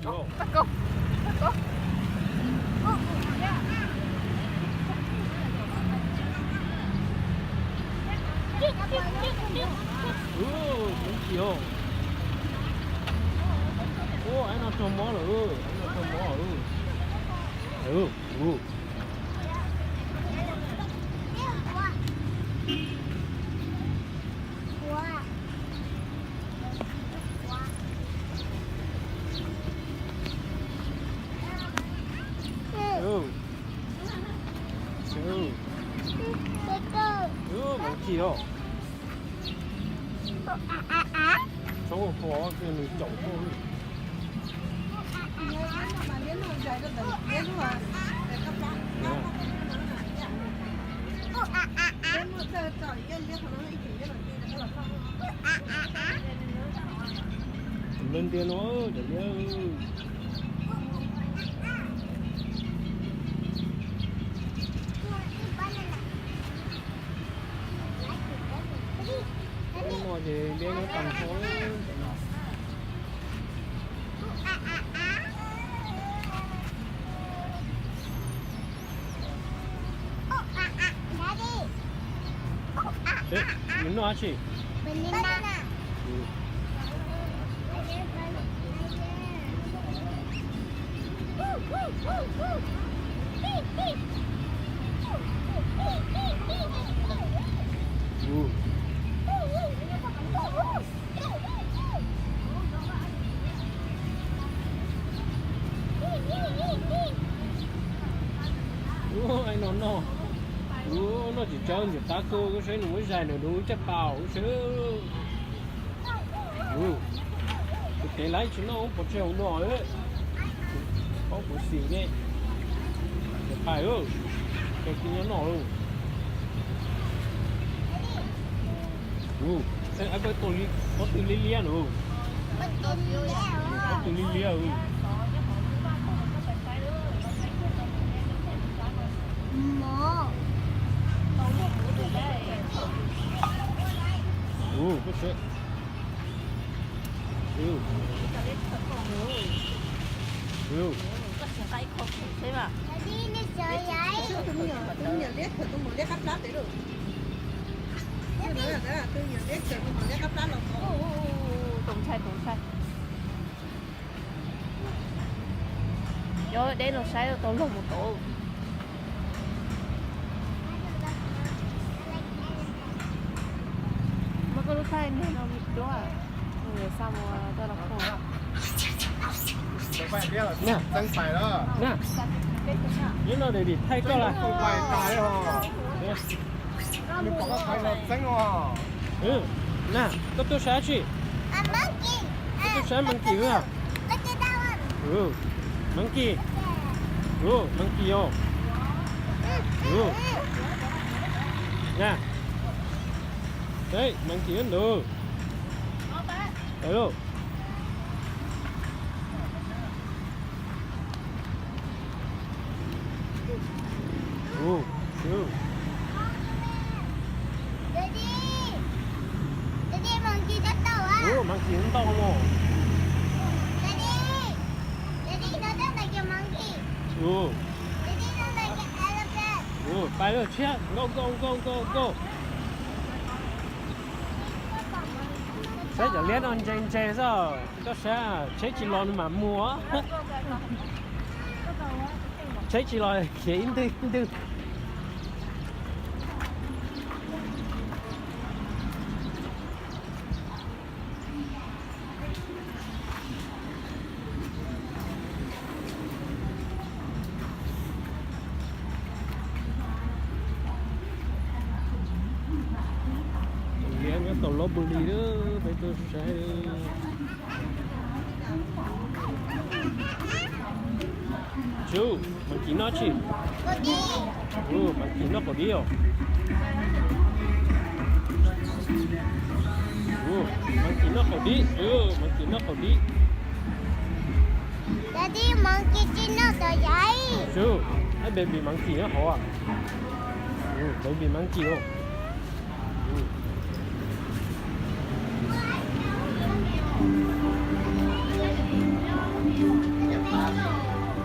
Tau koj, tau koj. Ub, ub, ub. Ub, aib no raug mob lawm, aib no raug mob lawm. Ub, ub, monkey os. Txhob ua qhov nws caum koj. Tus liab ntiag no, cov liab. Ub, no ces liab nyob tag nrho. Nws noj dab tsi? Ub, aib no noj. Ub, noj tsis tsawg ntxim qab kawg, koj saib nws muab zais nws lub caj pas ub saib. Tus kev laib tsis noj ub pov tseg hauv no. Paub puv xim ne. Tus pais, tus twg nyob no. Ub, pob tw liab liab no. Pob tw liab liab. Ub, koj saib. Tus ntshai, tus ntshai. Cov deb no saib tau luag mus tod. Muab koj lub thaij niag no mus duab, xa mus rau los kho. Na, na, nyob no Daddy thaij koj lawm. Na, koj tuaj saib tsi? Koj tuaj saib monkey wb a? Monkey. Monkey os. Na, monkey wb ntawd. Monkey ntau mos. Pais lawm tshiab, go go go go go. Saib cov liab no ntse ntse xwb, koj saib tsheb tsis los nws mam mus. Tsheb tsis los khiav ib ntwg ib ntwg. Liab nyob tom Los Npus Lis, peb tuaj saib. Su, monkey noj tsi? Monkey noj qaum dib os. Monkey noj qaum dib, monkey noj qaum dib. Su, baby monkey nyob hauv. Baby monkey os.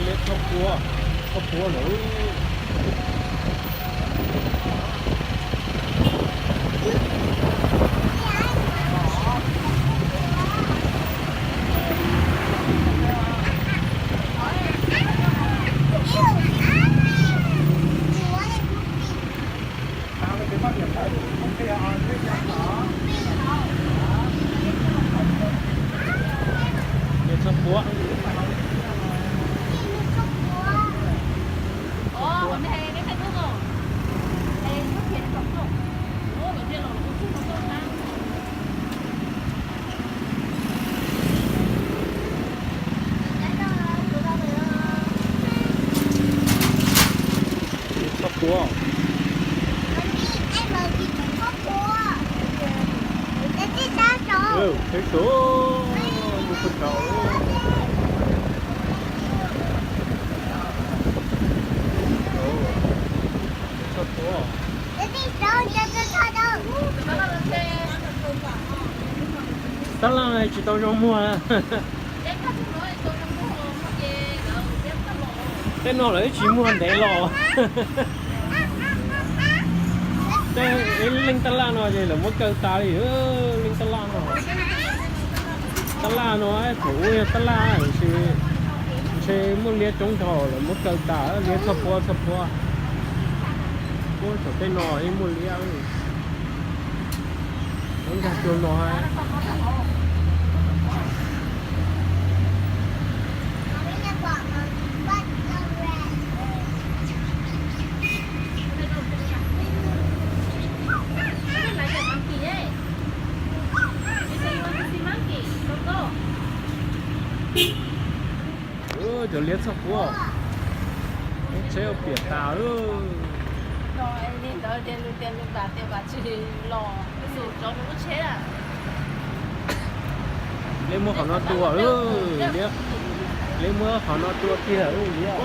Liab txhob puab, txhob puab lawm. Liab txhob puab. Liab txhob puab. Teb saud, mus pug saud. Txhob puab. Tab laj tsis tau zoo muag. Tej no lawv tsis muag ntev los. Tej leej tab laj no ces lawv muab kaw tas li, leej tab laj no. Tab laj no thaum ub yog tab laj, ntshe muaj liab coob dhau lawv muab kaw tas, liab txhob puab txhob puab. Puab thaum tej no yeej muaj liab. Muab nkag cua no. Cov liab txhob puab, lub tsheb ua piam tas lawm. Liab muab qhov no tua, liab muab qhov no tua tiag liab.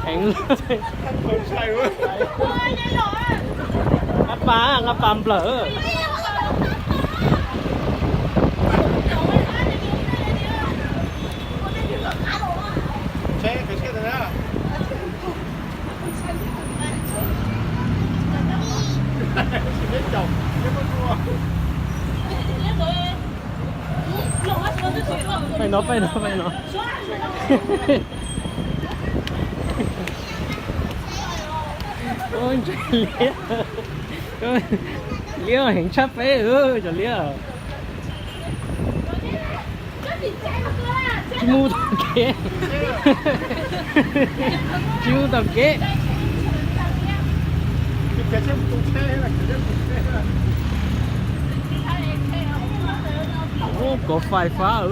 Heev. Nqa pas, nqa pas nplawm. Peb no, peb no, peb no. Ntshai liab, liab heev tshaj peb cov liab. Tsis mus tom kev, tsis mus tom kev. Ub, kov fais fab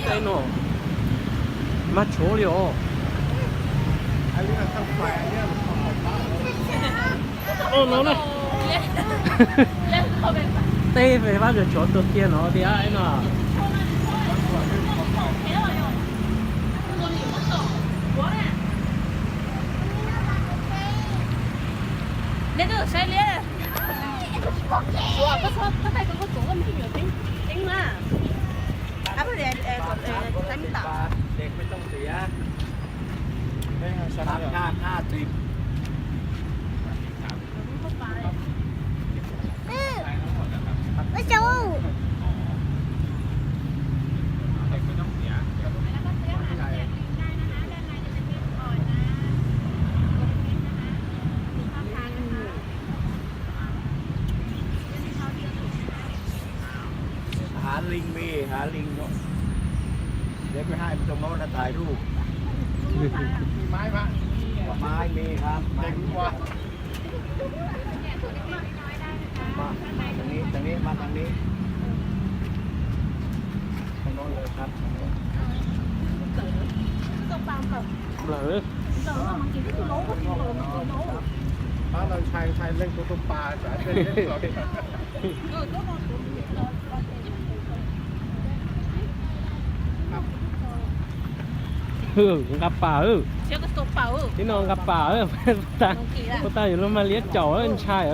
tej no, mas tshuav li os. No na, tej fais fab tshuav tuag kiag no tiag no. Neb twb saib liab. Há ling mi, há ling no. Để tôi hai trong đó làถ่ายรูป. Mái mà. Mái mi hả? Mái. Mà, mà tangนี้, tangนี้, mà tangนี้. Trong đó là sạch. Lawm. Đó là sai, sai lên của tôi bà, sai lên lên rồi. Nqa pas, tib no nqa pas, puas tas yuav luag mag liab caum ntshai.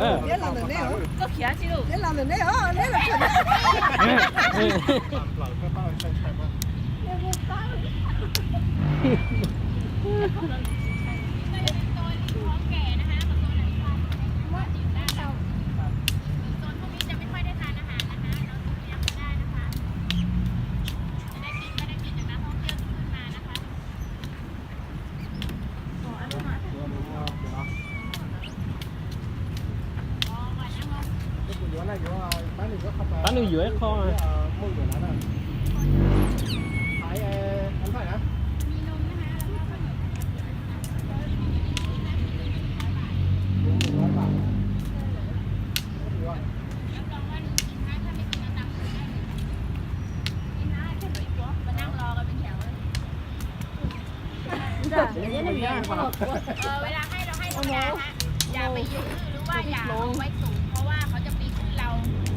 Pab nws yuav ib qho.เวลาให้เราให้ธรรมดาฮะ อย่าไปยืนหรือว่าอย่าเอาไว้สูง เพราะว่าเขาจะปีนขึ้นเรา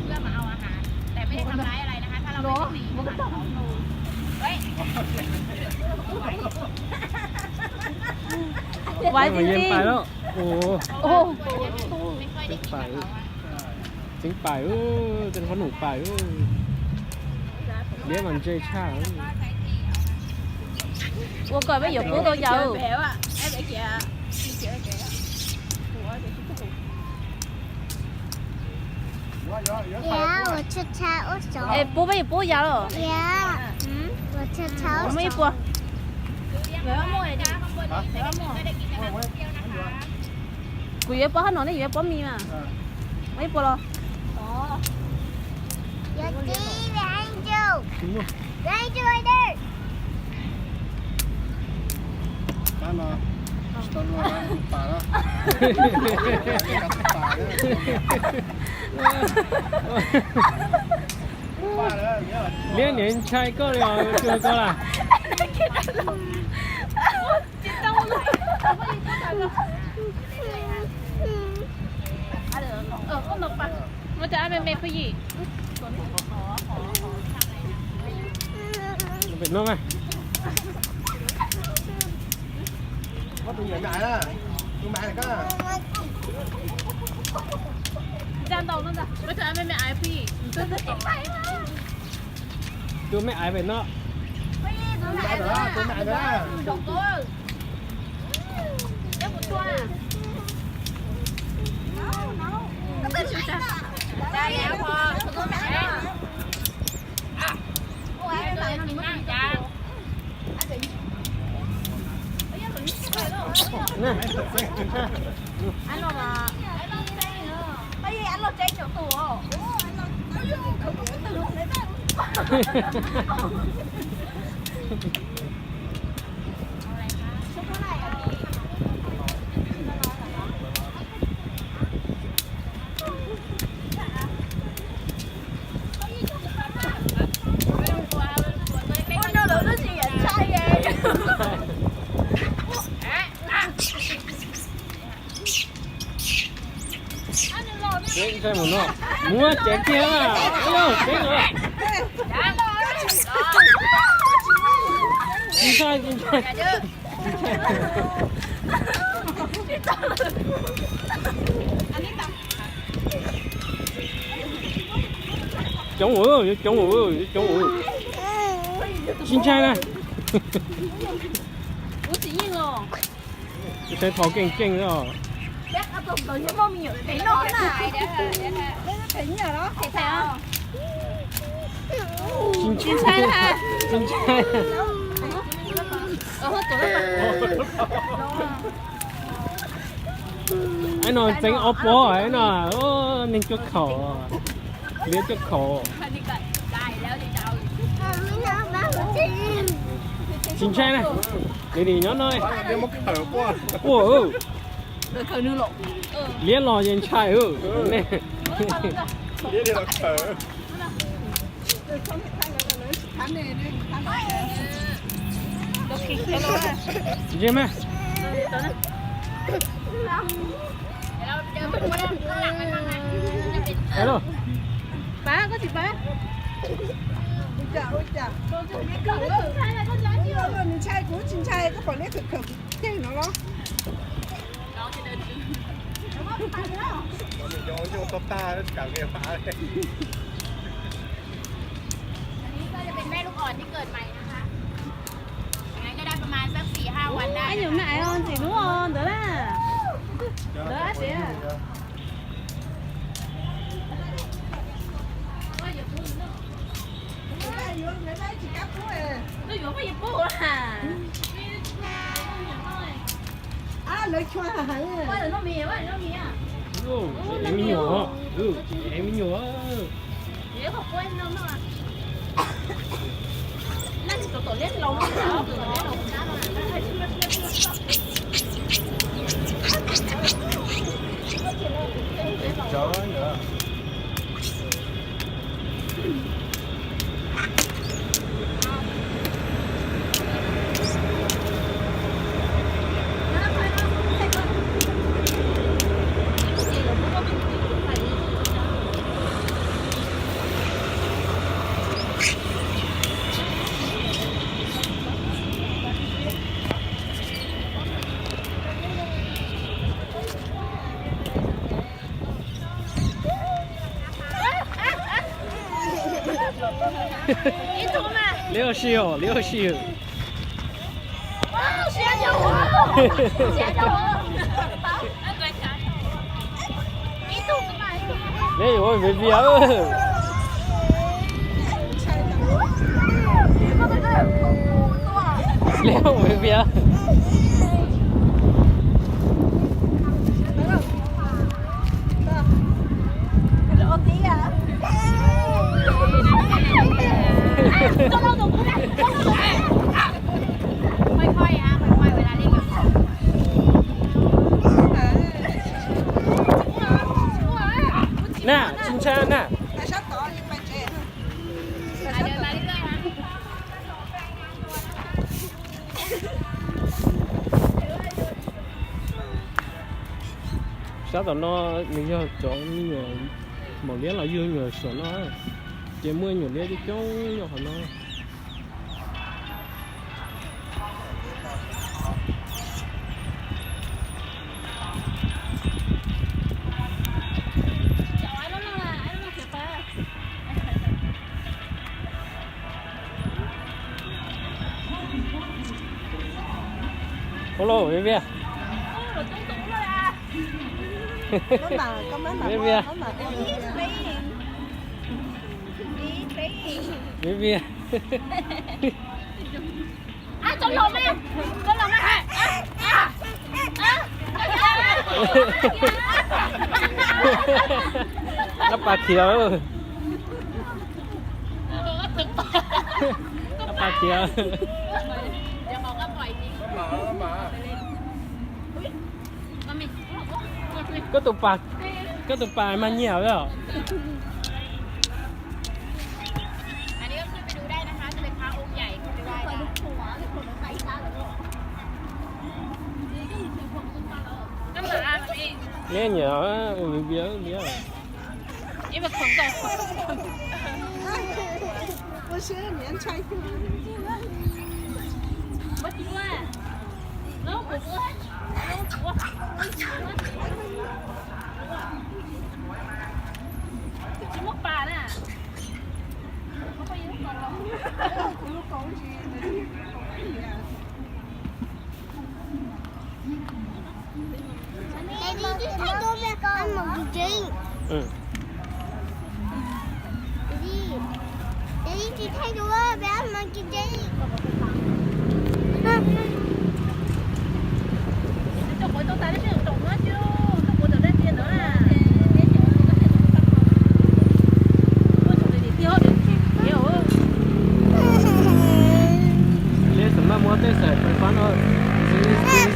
เพื่อมาเอาอาหาร แต่ไม่ได้ทำร้ายอะไรนะคะ ถ้าเราไม่ได้ตีมันเฮ้ย ไหวจริงๆ โอ้โห ไม่ค่อยได้กินกับเขาอะ Tseev pais, tseev pais, tseev qhob noom pais. Liab mas ntse tshaj. Ua kom peb yuav pub tau yam. Es pub peb yuav pub yam los? Muaj ib puas. Kuv yuav pob qhob noom, nej yuav pob mis mas. Muaj ib puas los? Liab niam ntshai koj li os, tsuag koj lawm. Muab rau ab me me phooj ywg. No mas. Tus mẹ ai, tus mẹ ai. Tus mẹ ai vậy no. Tus mẹ ai vậy đó. Ntshai mus no, muab tsev kiag, tsev no. Tsis ntshai, tsis ntshai. Coob, yuav coob, yuav coob. Tsis ntshai na. Tus tsev thov keej keej os. Tsis ntshai, tsis ntshai. Ai no txeev ob pob no, neeg cuab khaum, liab cuab khaum. Tsis ntshai na, nws nim nyob no. Quaj, liab los ces ntshai. Ntse mas. Hello. Pab, koj tsis pab. Nws ntshai kuv tsis ntshai, koj pom liab khawm khawm kuv ceg no los. Ej, nyuam me ais ntxim hlub os ntawd na. Ntawd ab tsev. Lawv chua heev. Ev me nyuam, ev me nyuam. Liab ua si os, liab ua si os. Liab yuav ua viv vias. Liab ua viv vias. Na, tsis ntshai na. Sab tom no nws yog cov me nyuam maum liab los yug nyuam saum no, ces muaj nyuam liab coob coob nyob qhov no. Ua lauj, Viv Vias. Viv Vias. Viv Vias. Qab pas khiav. Qab pas khiav. Koj tus pas, koj tus pas mas nyiam os. Neb nyiam ua Viv Vias liab. Liab xam maj muab tej xaim fais fab no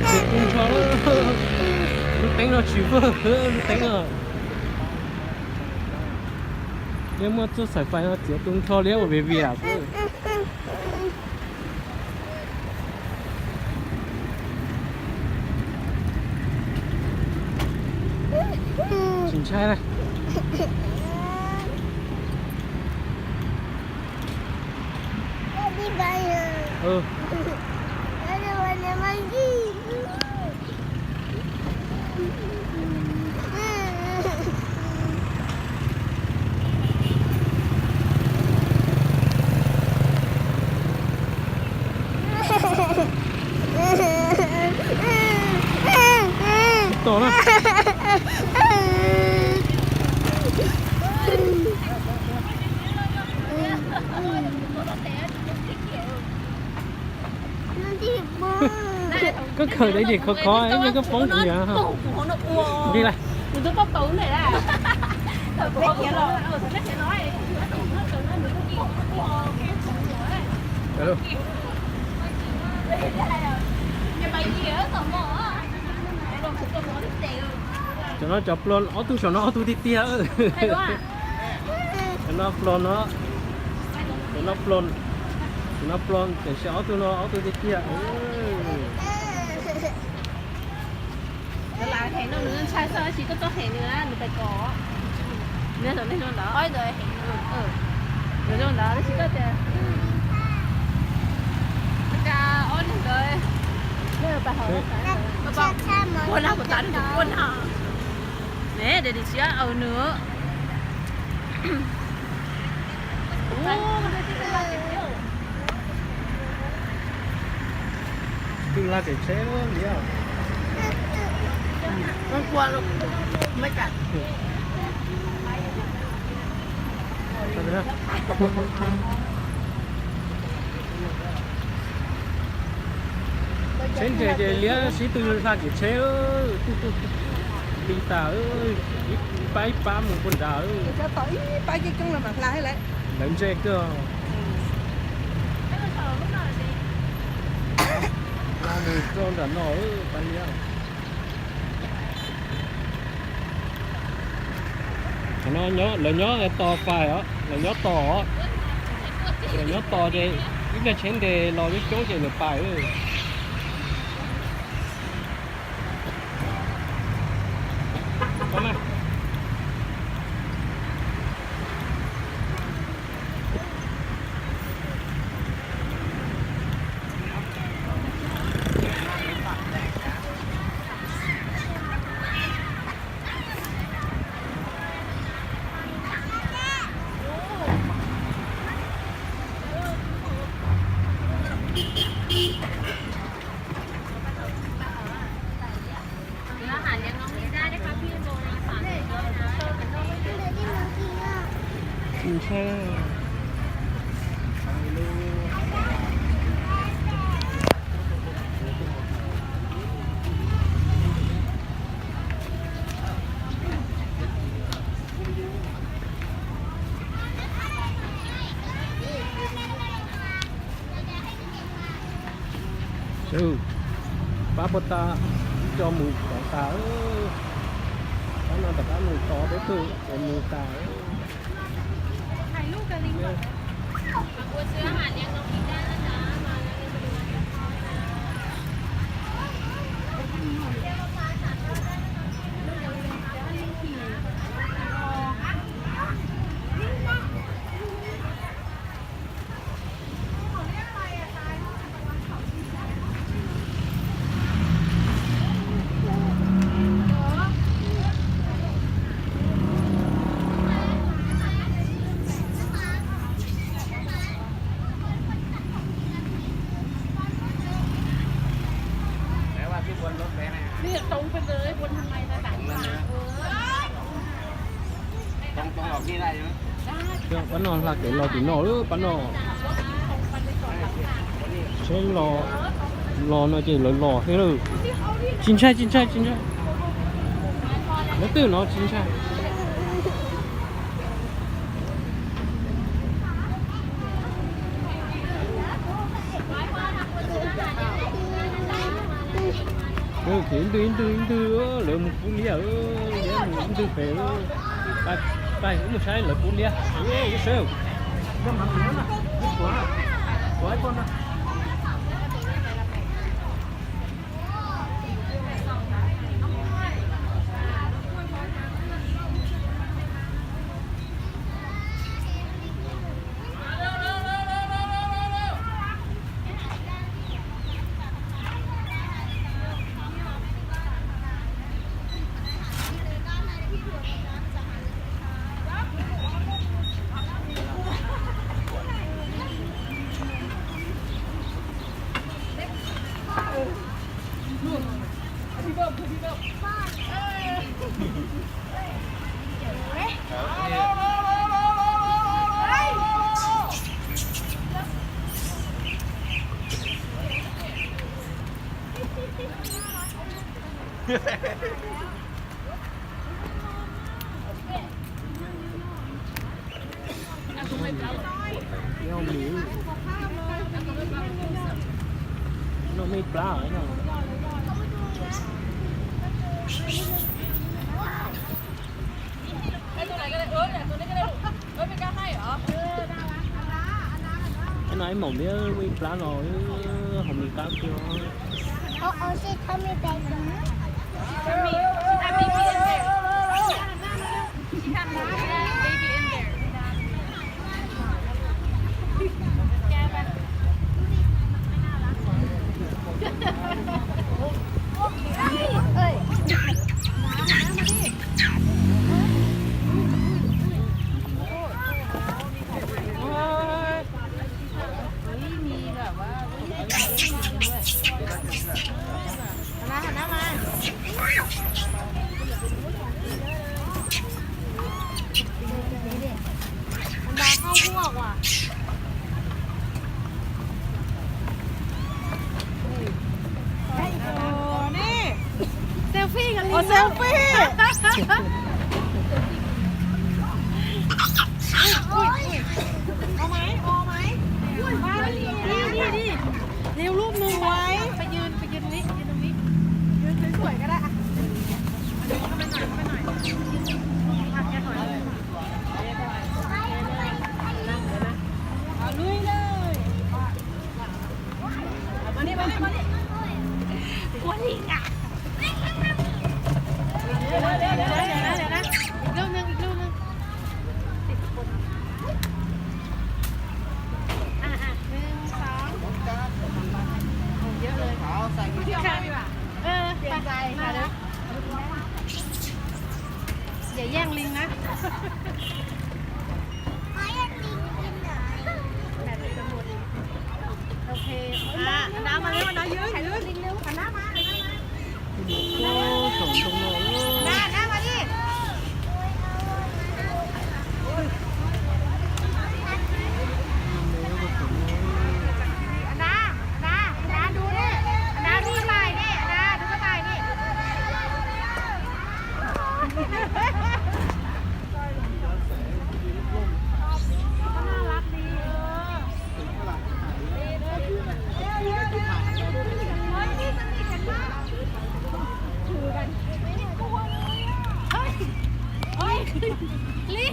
txiav tu nrho. Lub teeb no tsis vwg, lub teeb no. Liab muab txoj xaim fais no txiav tu nrho liab ua Viv Vias. Tsis ntshai na. Tom na. Koj khaws tej ces khov khov, koj poob kuv yog. Li lawm. Cov no cov plo, ob tug saum no ob tug tiag tiag. Cov no plo no, cov no plo, cov no plo, tiam sis ob tug no ob tug tiag tiag. Nws lam hem no nws ntshai xwb, tab sis koj txhob hem nws, nws pais kos. Nws zoo ntawd, nws zoo ntawd, tab sis koj tias, ob niag nkawd, ua nag puas tas, nws tus ua nag. Ne, de dis siab nws. Twb laj kev tsheb liab. Tsheb ntse ces liab sib tw hla kev tsheb, li tas, ib pab ib pab mus puag nrad. Lawv ntse kawg. Los mus rau nram no pab liab. Qhov no lawv nyob tos pais os, lawv nyob tos os. Lawv nyob tos ces ib pliag tsheb ntes los coob coob ces lawv pais. Pab puas tas, coj mus tod tas. Pab no rov qab mus tod peb tug es mus tas. Pab no hla kev los tim no lawm pab no. Seb los, los no ces lawv los thiab lawm. Tsis ntshai, tsis ntshai, tsis ntshai. Lawv twb no tsis ntshai. Ib ntwg ib ntwg ib ntwg lawv mus pub liab, mus ib ntwg pem. Pais, wb mus saib lawv pub liab. Ib sawv. Noj me plab. No ib maum liab muaj ib plab no, hauv Meskas kiag. Selfie, selfie. Ua maiv, ua maiv. Ua maiv, ua maiv. Ua maiv. เร็วรูปหนึ่ง ไว้ ไปยืน ไปยืนตรงนี้ ยืนตรงนี้ ยืนสวยๆ ก็ได้อะ เอาลุยเลย มานี่ มานี่ มานี่ กลัวลิงอ่ะ เดี๋ยวนะ เดี๋ยวนะ อีกรูปหนึ่ง อีกรูปหนึ่ง อ่ะ อ่ะ หนึ่ง สอง โอ้ เยอะเลย เออ ไป มาแล้ว อย่าแย่งลิงนะ แบตจะหมด โอเค อ่ะ น้ำมาเร็ว น้ำยืน ยืน หันหน้ามา หันหน้ามา น้ำ น้ำมาดิ เฮ้ย Li.